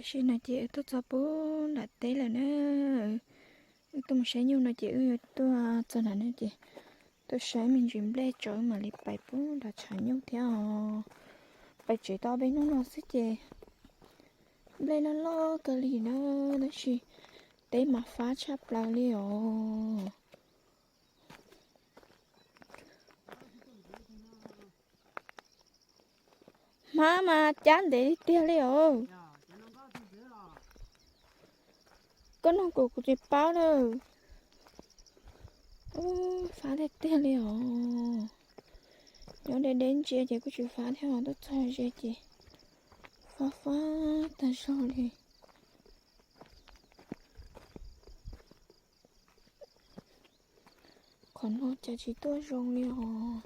Tam sim no ces wb tuaj txog puag nram teb lawm na. Wb tuaj mus saib nyuj no ces wb yuav tuaj txog nram no ces tuaj saib me ntsis nplej tso wb mam li pais puag nram tshav nyuj thiab os. Pais tsev tau peb hnub no xwb ces nplej loj loj kawg li na, tab sis teb mas fab tshaj plaws li os. Hmab mas cab ntev tiag li os. Koj nug kuv kuv tsis paub na. Ub, fab tiag tiag li os. Nyob deb deb ntsia ces kuj tsis fab thiab, tuaj txog ze ces fab fab tag zog li. Qhov no cas tsis tuaj zoo li os.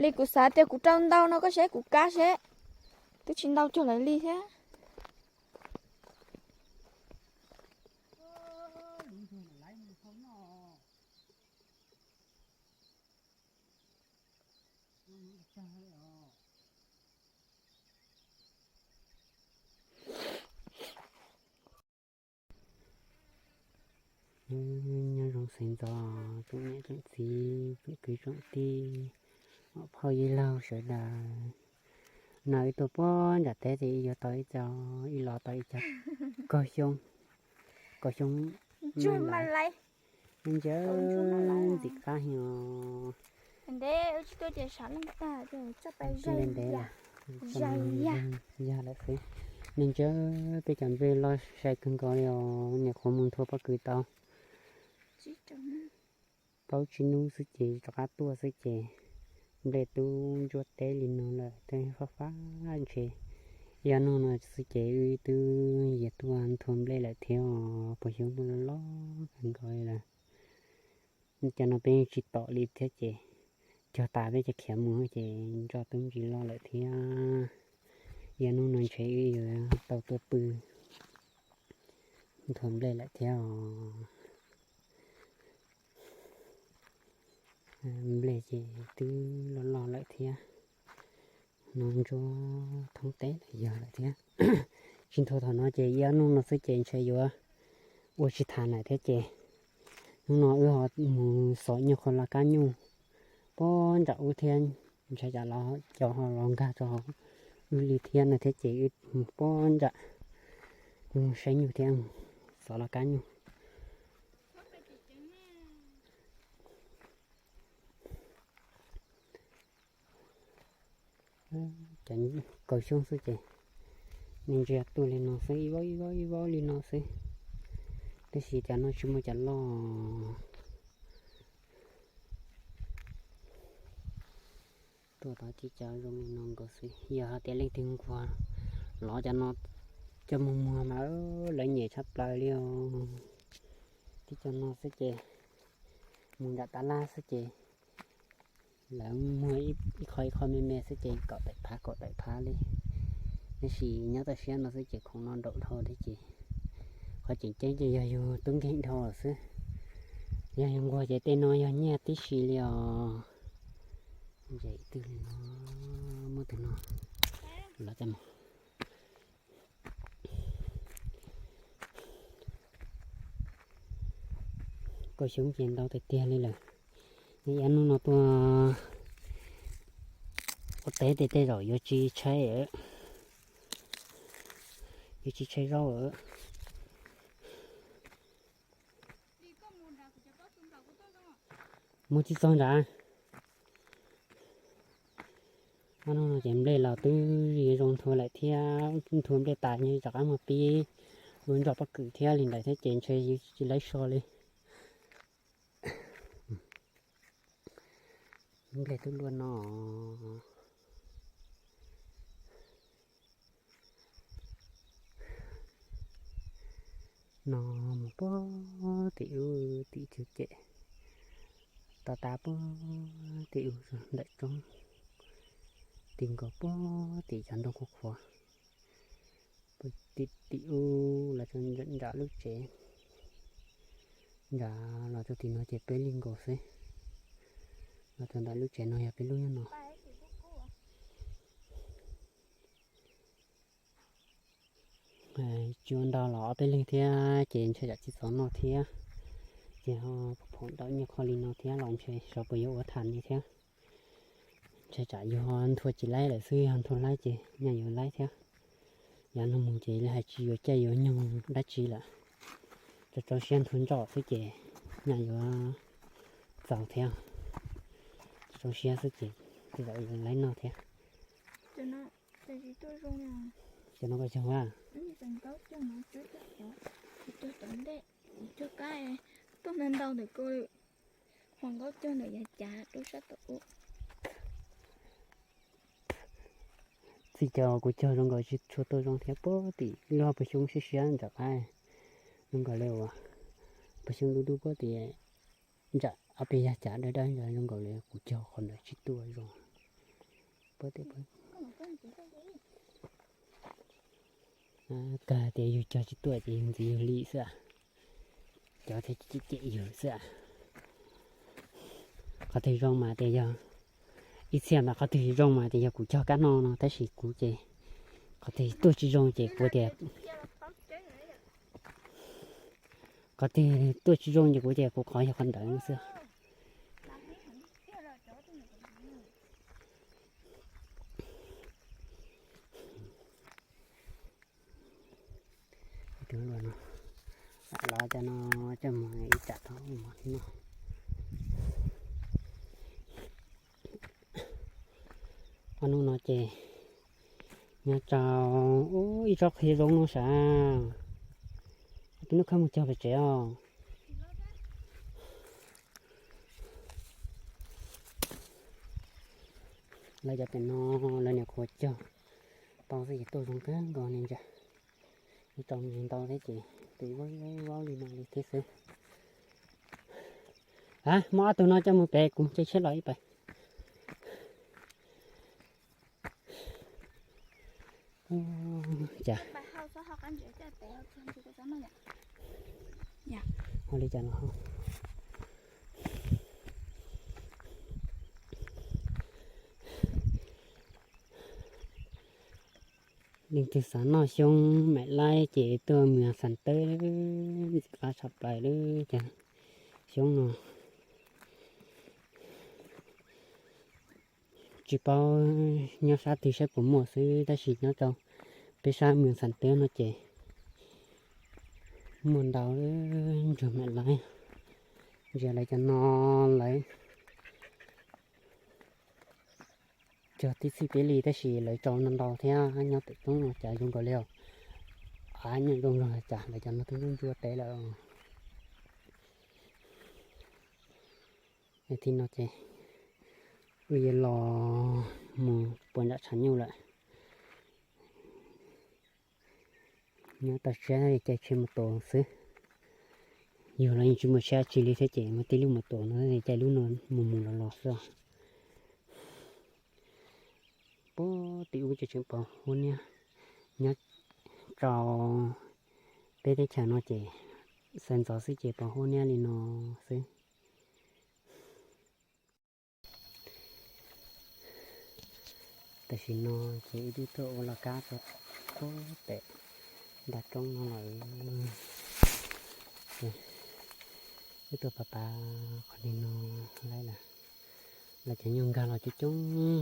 Li kuv xav tias kuv rau ntau no koj saib kuv kab seb, twb tsis ntau cuag lawv li thiab. Nyob zoo xeev ntxov tsoom niam tsoom txiv tsoom kwv tsoom tij, phauj yij laug sawv daws. No wb tuaj puag nram teb ces wb yuav tau ib co, wb los tau ib co kaus xyoob, kaus xyoob me ntsis ntxim qab heev os. Ntev ntev lawm, yog lawm xwb. Neeg ntsia peb cov nplej loj sai kawg nkaus li os, nyuam qhuav mus nthua pob kws tau plaub tsib hnub xwb ces rov qab tuaj xwb ces nplej twb ntsuab teb li no lawm, twb fab fab ntshe. Ib ob hnub no xwb ces wb twb yuav tuaj nthua nplej lawm thiab os, puas xyoob loj loj kawg nkaus li lawm. Cov no peb tsis tom li thiab ces cog tas peb cov khiav mus ces ntsej twb ntsis loj lawm thiab. Ib ob hnub no ntshe wb yuav tau tuaj pw nthua nplej lawm thiab os. Nplej ces twb loj loj lawm thiab, no ntsuab thoob teb lawm yog lawm thiab. Tsis nthua thaum no ces ib ob hnub no xwb ces ntshe yuav ua tsis tas lawm thiab ces hnub no wb ho mus xov nyuj qhov laj kab nyuj puag nram ub thiab, ntshai tsam los cov ho los nkag rau hauv wb li thiab no thiab ces wb mus puag nram, wb mus saib nyuj thiab xov laj kab nyuj. Cov kaus xyoob xwb ces neeg ntsia tuaj li no xwb, ib vaub ib vaub ib vaub li no xwb, tab sis cov no tsis muaj cov loj. Tuaj tau tib co zoo li no nkaus xwb, yog hais tias leej twg nquag los cov no coj mus muag mas lawv nyiam tshaj plaws li os. Tib co no xwb ces mus nram tab laj xwb ces lawv muag ib qho ib qho me me xwb ces kaum tawm phav kaum tawm phav li. Tab sis nyob toj siab no xwb ces khoom no nraum dhau thiab ces qhov tseem ceeb ces yog yus tub nkeeg dhau lawm xwb. Yog yus nquag ces tej no yog nyiaj tib si li os. Ntses twg li no, muab tus no los coj mus. Kaus xyoob ces ntau tiag tiag li lawm. Ib ob hnub no tuaj ua teb tej tej zaum yuav tsis tshaib, yuav tsis tshaib zaub. Mus tsis txog nrad. Ob hnub no ces nplej los twb zoo nthua lawm thiab, nthua nplej tas ntshe rov qab mus pib lub ntsos pob kws thiab li ntawd thiab ces ntshe yuav tsis laib so li. Nplej twb luaj no. No mus puag tim ub tim cug cem, to tav puag tim ub ntawm roob, ti nkaus puag tim cov ntoo qhuav qhuav, puag tim tim ub los nram lub tsev. Nram los rau tim no ces peb leeg nkaus xwb. Los rau ntawm lub tsev no yog peb lub nyob no. Tsis ua ntau los ob peb leeg thiab ces ntshe tsam tsis txaus noj thiab. Ces ho phaum ntau nyiaj qho li no thiab los ntshe xyov puas yuav ua tham li thiab. Ntshe tsam yog nthua tsis laib lawm xwb, yog nthua laib ces nyaj yuav laib thiab. Yav no mus ces hais tsis yuav caij yuav nyoog dab tsi lawm. Tso rau siab nthua ntsoj xwb ces nyaj yuav txaus thiab. Tso rau siab xwb ces tej zaum yuav laib noj thiab. Cov no koj cog a? Txij cov kuv cog zoo nkaus tsis tshua tuaj zoo thiab, puag tim lub pawg xyoob siab siab nram qab, zoo nkaus li uas pawg xyoob dub dub puag tim nram ob peb yag cav dawb dawb ntawd zoo nkaus li kuv cog qhov ntawd tsis tuaj zoo. Puag tim kawg tias yus cog tsis tuaj ces yus ntxiv yus li xwb, cov thiaj cem yus xwb. Qhov twg zoo mas tias yog, ib txhia mas qhov twg zoo mas tias yog kuv cog kab no no tab sis kuv ces qhov twg tuaj tsis zoo ces kuv tias, qhov twg tuaj tsis zoo ces kuv tias kuv qhov yog qhov ntawd no xwb. Los cov no coj mus ib tsam tau mus no. Ob hnub no ces nyob rau ib tsob qhia zoo no sav, tus nub khawb mus cog pem tsev os. Lawv cov pem no lawv niam qhuav cog tau xwb ces tuaj zoo kawg nkaus ne ntag. Ib tsob ntsis ntau thiab ces tus vaub vaub li no li thiab xwb. A, muab ob tug no coj mus pem kuv nce tshiab los ib pais. Cas ua li cas los leej twg xav noj xyoob maim laib ces tuaj Mws Xas Tawb, ntxim qab tshaj plaws lawm cov xyoob no. Tsis paub nyob sab twg saib puas muaj xwb tab sis nyob rau peb sab Mws Xas Tawb no ces muaj ntau, ntsuag maim laib. Ntsia lawv cov no lawv cog tib txhij peb li tab sis lawv rau ntau ntau thiab nyob tom roob no cas zoo nkaus li os. Av nyob zoo zog cas lawv cov no twb ntsuab ntsuab teb lawm. Thib no ces wb yuav los mus puas nram tshav nyuj lawm. Nyob toj siab caij tsheb mus tos xwb. Yug los yeej tsis muaj tsheb tsi li thiab ces muaj tib lub mus tos no caij lub no mus mus los los xwb. Puag tim ub ces tseem pom huab niab, nyob rau peb teb chaws no ces sawv ntxov xwb ces pom huab niab li no xwb. Tam sim no ces wb twb tuaj ua laj kab txog puag pem nram roob no lawm. Wb tuaj pav pav qhov li no lawm, los cov nyuj nkag los coob coob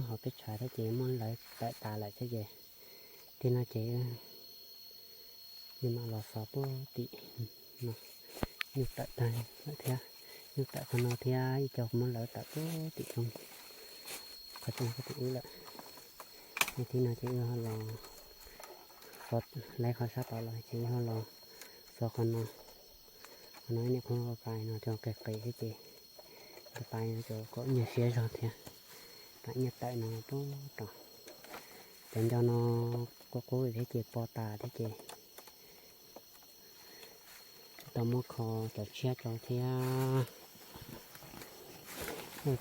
hauv peb tshav thiab ces muab lawv tawm tas lawm thiab ces, tej no ces nws mam los xov puag tim no, nyuj tawm tag lawm thiab, nyuj tawm qhov no thiab ib co kuv muab lawv tawm puag tim roob, qhov roob puag tim ub lawm. Thib no ces wb ho los xov, lawv qhov sab tod los ces wb ho los xov qhov no, qhov no ib niam qhuav pais no rau qis qis thiab ces pais no rau kom nyuag siab zog thiab, pais nyuag tawm no puag rau cov nco no qub qub thiab ces po tas thiab ces tau muab kho cov tshiab rau thiab,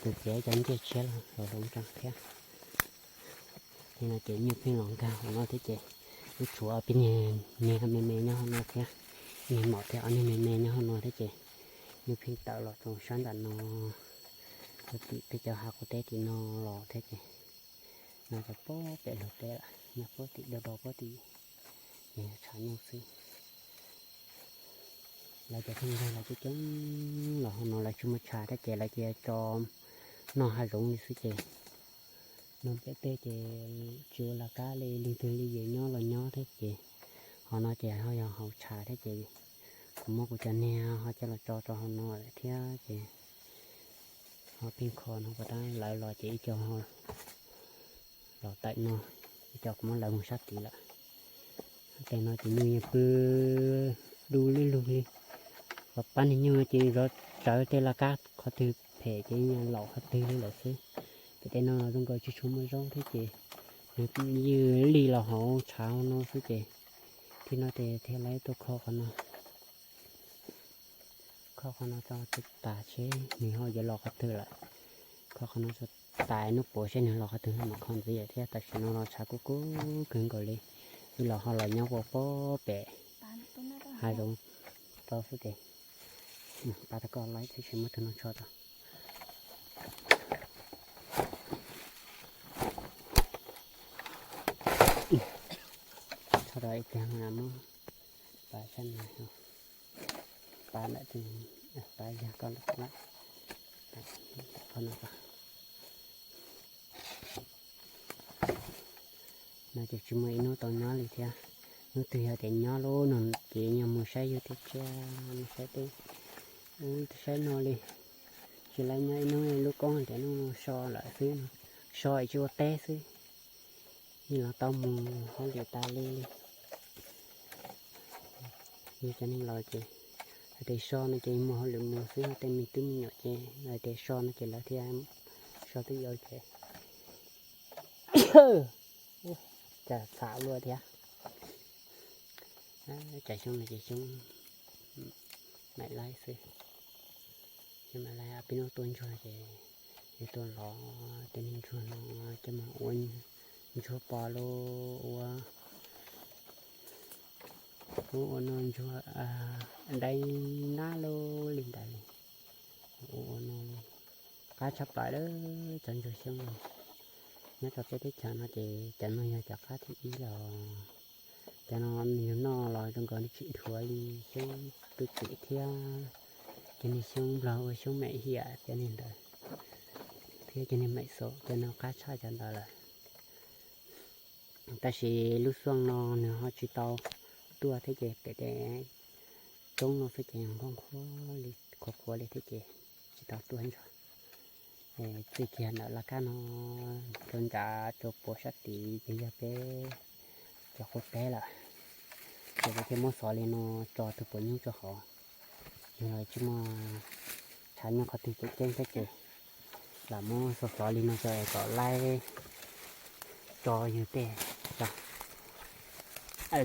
tus txiav cov ncej tshiab los hloov tso thiab. Ces no ces nyuj pheej los nkag hauv no thiab ces wb tshuav ob peb niag me me nyob hauv no thiab, niag maum thiab ob niag me me nyob hauv no thiab ces Nyuj pheej tawm los rau sab nram no, rau tim peb cov hav quav teb tim no los thiab ces, no cov puag pem luag teb lawm, nyob puag tim do do puag tim ces tshav nyuj xwb. Lawv cov pheej yog lawv coob coob los hauv no lawv tsis muaj tshav thiab ces lawv cia tso noj hav zoov li xwb ces, no pem tej ces tsis ua laj kab li, leej twg li yeej nyob los nyob thiab ces, hauv no ces ho yog hauv tshav thiab ces, kuv muab kuv cov niag ho coj los tso rau hauv no lawm thiab ces, ho pheej kho no puas tab lawv los ces ib co ho los tawm no, ib co kuv muab lawv mus sab tid lawm. Tej no ces nyuj yeej pw du li lug li, ho pab niag nyuj no ces zov tsawv tej laj kab qhov twg phem ces yeej laum qhov twg li lawm xwb. Ces tej no los zoo nkaus tsis tshua muaj zaub thiab ces, nws ywj lij los hauv tshav no xwb ces, thib no ces thiaj li tuaj kho qhov no. Kho qhov no tso tas seb nws ho yuav los qhov twg lawm. Kho qhov no tso tas hnub puav seb nws los qhov twg mam kho ntxiv thiab. Tam sim no los tshav kub kub kawg nkaus li, wb los ho los nyob ua puag pem hav zoov rau xwb ces, pab tau koj laib thiab tsis muaj tus no tsho tau. Tsho tau ib pliag no muab pab sab no, pab ntawm, pab yog koj lawm, qhov no. No ces tsis muaj ib hnub tau nyob li thiab. Hnub twg yog tias nyob lub no ces yog mus saib yug tej tsiaj, mus saib tej, saib no li. Tsis laib nyob ib hnub, lub koob tias hnub no so lawm xwb no, so es tsis ua teb xwb, yeej los tau mus hauj lwm tas li li. Yog cov neeg laus ces hais tias so no ces mus hauj lwm mus xwb, tej me tub me nyuam ces hais tias so no ces lawv thiaj so twb yau ces cas xam luaj thiab. Cas xyoob no ces xyoob maim laib xwb. Xyoob maim laib, peb hnub tua ntsuag ces yog tuaj lov tej niag ntsuag no coj mus ua ntsuag pos los ua, ua no ntsuag dai nab los li ntawd li. Ua no qab tshaj plaws lawm cov ntsuag xyoob no. Nyob rau peb teb chaws no ces cov no yog cov qab thib ib los. Cov no nws yog noj los zoo nkaus li tsis dhuav li xyoob twm twm thiab cov niag xyoob nplog ua xyoob maim hiam cov niag ntawd, thiab cov niag maim xaum, cov no qab tshaj cov ntawd lawm. Tab sis lub xuaj no nws ho tsis tau tuaj thiab ces pem tej roob no xwb ces nqhuab nqhuab li, qhuav qhuav li thiab ces tsis tau tuaj ntshua. Txij kiag ntawm laj kab no rau nram rau puag sab tid ces yog peb cov qub teb lawm. Ces lawv thiaj muab xov li no tso tus puav nyuj rau hauv. Yog los tsis muaj tshav nyob qhov twg tseem ceeb thiab ces lam muab xov xov li no tso es kom laib tso yus tej.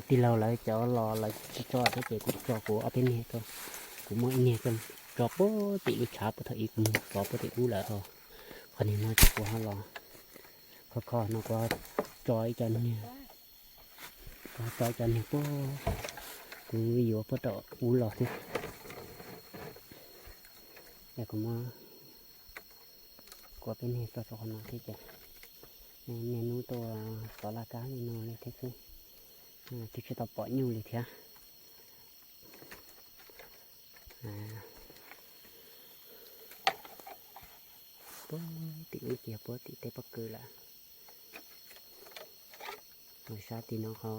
Tij laug lawv cov los lawv tsis tso thiab ces kuv tso kuv ob peb niag rau. Kuv muab ib niag tso puag tim lub tshav puag thaum ub kuv mus xov puag tim ub lawm os. Qhov niag no ces kuv ho los kho kho no kuv tso ib co niag, kuv tso ib co niag puag, kuv yuav puag tom ub los thiab. Es kuv muab kuv ob peb niag tso rau qhov no thiab ces niaj hnub tuaj xov laj kab li no li thiab xwb, twb tsis tau pom nyuj li thiab. Puag tim ub ces puag tim tej pob kws lawm. Sab tim no ho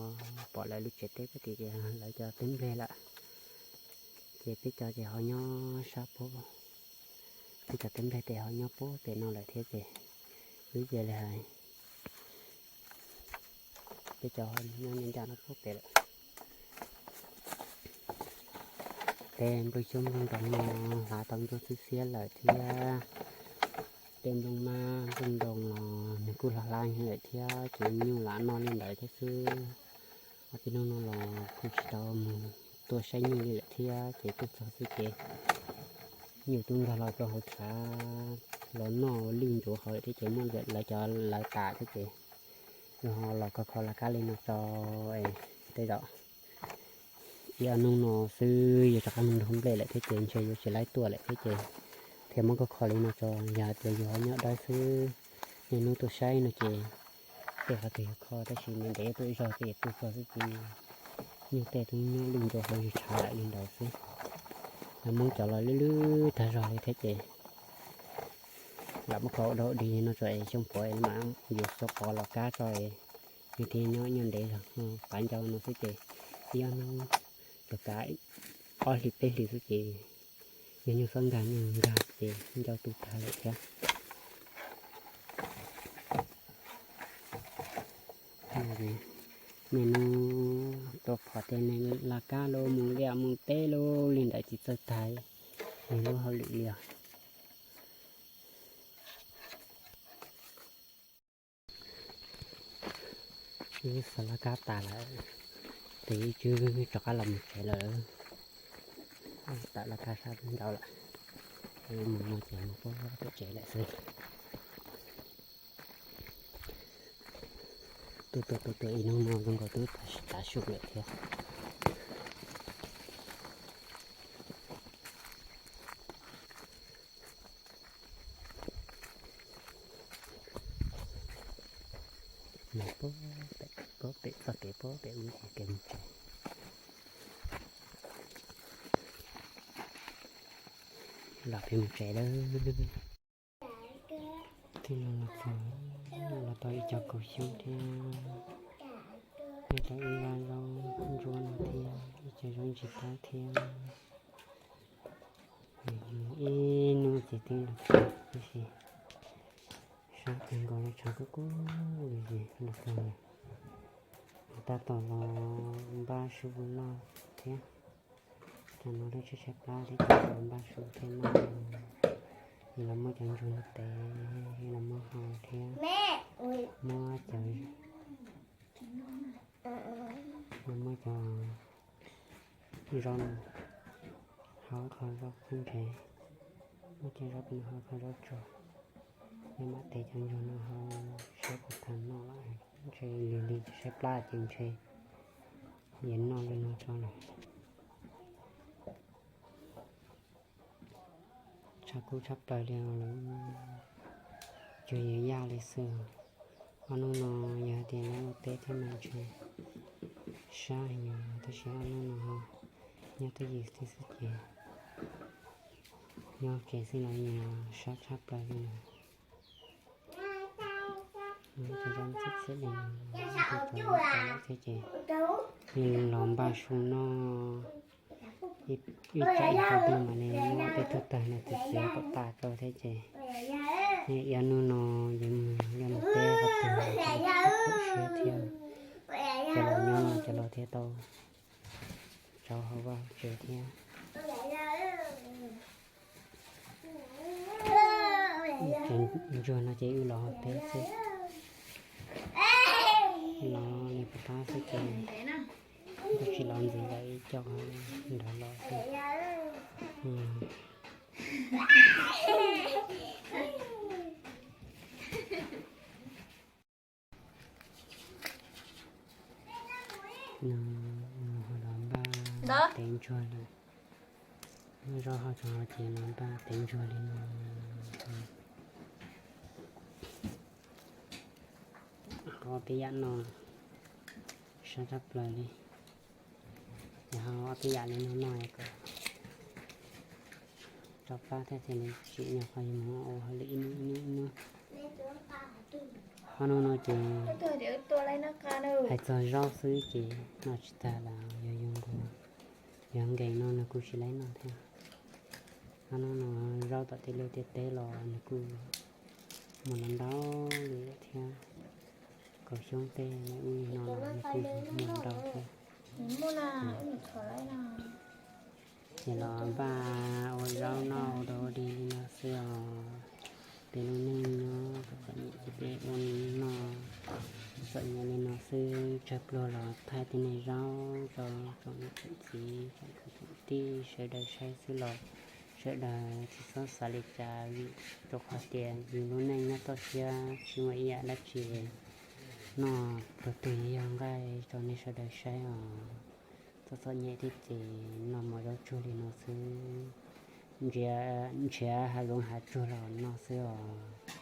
pom lawv lub tsev teb puag tim ces lawv cov teb nplej lawm. Ces peb cov ces ho nyob sab puag, peb cov teb nplej ces ho nyob puag pem no lawm thiab ces wb cia li hais peb cov nyob nyob ncaj no puag pem lawm. Tej nplooj xyoob nplooj ntoos no hlav tau ntsuab xiab xiab lawm thiab. Tej nplooj mab nplooj ntoos los nws kuj hlav hlav lawm thiab ces nyuj lam noj li ntawd thiab xwb. Ob peb hnub no los kuj tsis tau mus tuaj saib nyuj li lawm thiab ces tuaj txog xwb ces nyuj twb nkag los rau hauv tshav los noj lwj ntsuav hauv lawm thiab ces muab lawv cov lawv tas thiab ces yus ho los kho kho laj kab li no tso es tej zaum Ib ob hnub no xwb yuav rov qab mus nrog nplej lawm thiab ces ntshe yuav tsis laib tuaj lawm thiab ces thiaj muab koj kho li no tso. Yog hais tias yus ho nyob dawb xwb, niaj hnub tuaj saib no ces tej qhov twg yuav kho, tab sis ntev ntev tuaj ib zaug ces tuaj txog xwb ces nyuj tej twb nyob lwj ntua hauv yus tshav lawm li ntawd xwb. Lawv muab cov los lwj lwj tag zog li thiab ces lam muab kho ua dog ua dig no tso es Xyooj Pov mam yuav xub qov los kab tso es nws thiaj nyob nyob ntev zog. Qav ncau no xwb ces ib ob hnub, cov kav ob hlis peb hlis xwb ces yog nyuj xob nkag nyuj nkag ces ncau tu tag lawm thiab. Niaj hnub tuaj phom tias neeg laj kab los mus liaj mus teb los li ntawd tsis txawj tag nws lub hauj lwm li os. Wb xaws laj kab tas lawm, ces wb twb rov qab los mus tsev lawm. Tawm laj kab sab nraud lawm, wb mus no ces mus pem tsev lawm xwb. Tuaj tuaj tuaj tuaj ib hnub no zoo nkaus twb tav su lawm thiab. Los pem, pem txoj kev pem ub ces kev mus tsev. Los pem mus tsev lawm. Twb los los txog, los tau ib co kaus xyoob thiab, noj tau ib vaj zaub ntsuab no thiab ib co zaub ntsis tawb thiab. Mus ib hnub ces twb los txog tib si, sab kawg nkaus li, tshav kub kub li ces los txog lawm. Tab tom los npaj su noj thiab. Tam no lub tshaib tshaib plab thiab ces los npaj su thiab noj. Ces los muab cov ntsuag no tev los muab hau thiab, muab cov, los muab cov zaub no hau ib qho zaub khaub nrhe, muab cov zaub no hau ib qho zaub tsuag. Yog mam tev cov ntsuag no hau saib puas tau noj lawm, ntshe lig lig tshaib plab ces ntshe yuav noj li no tso lawm. Tshav kub tshaj plaws li os, lawv cuag yuav yaj li xwb. Ob hnub no yog hais tias lawv ua teb thiab mas ntshe sab heev, tab sis ob hnub no nyob twj ywm xwb xwb ces nyob tsev xwb los yeej sab tshaj plaws li na. Cov zaub txhiab txhiab li no, cov zaub txhiab ces los npaj su noj. Ib tsam ib qho twg mam li muab tej tug tawg no txiav txiav kom tas rau thiab ces, ib ob hnub no yuav mus liaj mus teb qhov twg los tsis txhob khuam siab thiab. Cov laus nyob no cov laus thiaj tau tsau hauv vaj hauv tsev thiab. Cov ntsuag no ces wb los hauv teb xwb, los li puas tab xwb ces twb tsis los ntxiv lawm, ib co nrad los xwb. No, no ho los npaj tev ntsuag lawm. Muab zaub hau tso ces los npaj tev ntsuag li no. Hau ob peb yam no sab tshaj plaws li. Yog hau ob peb yam li no noj kom tso plab thiab ces nws tsim nyog qhov yus mus ua hauj lwm ib hnub ib hnub ib hnub. Ob hnub no ces hais txog zaub xwb ces noj tsis tag lawm, yog yus nkaus, yog nkees no nws kuj tsis laib noj thiab. Ob hnub no zaub tom tej liaj tej teb los nws kuj muaj ntau ntau li thiab. Kaus xyoob tej no los nws kuj muaj ntau thiab. Ces los npaj ua zaub noj ua dog ua dig li no xwb os. Peb lub neej nyob kom txom nyem ces peb ua noj, txom nyem li no xwb. Tsawg pluag los thaij tej niag zaub rau tsoom niam tsoom txiv tsoom kwv tsoom tij sawv daws saib xwb los sawv daws tsis txhob xav li cas, vim rau qhov tias yus lub neej nyob toj siab tsis muaj ib yam dab tsi noj, pluag twg yog nqaij rau nej sawv daws saib os. Txom txom nyem thiab ces noj mov zaub tsuag li no xwb, nrhiav hav zoov hav tsuag los noj xwb os.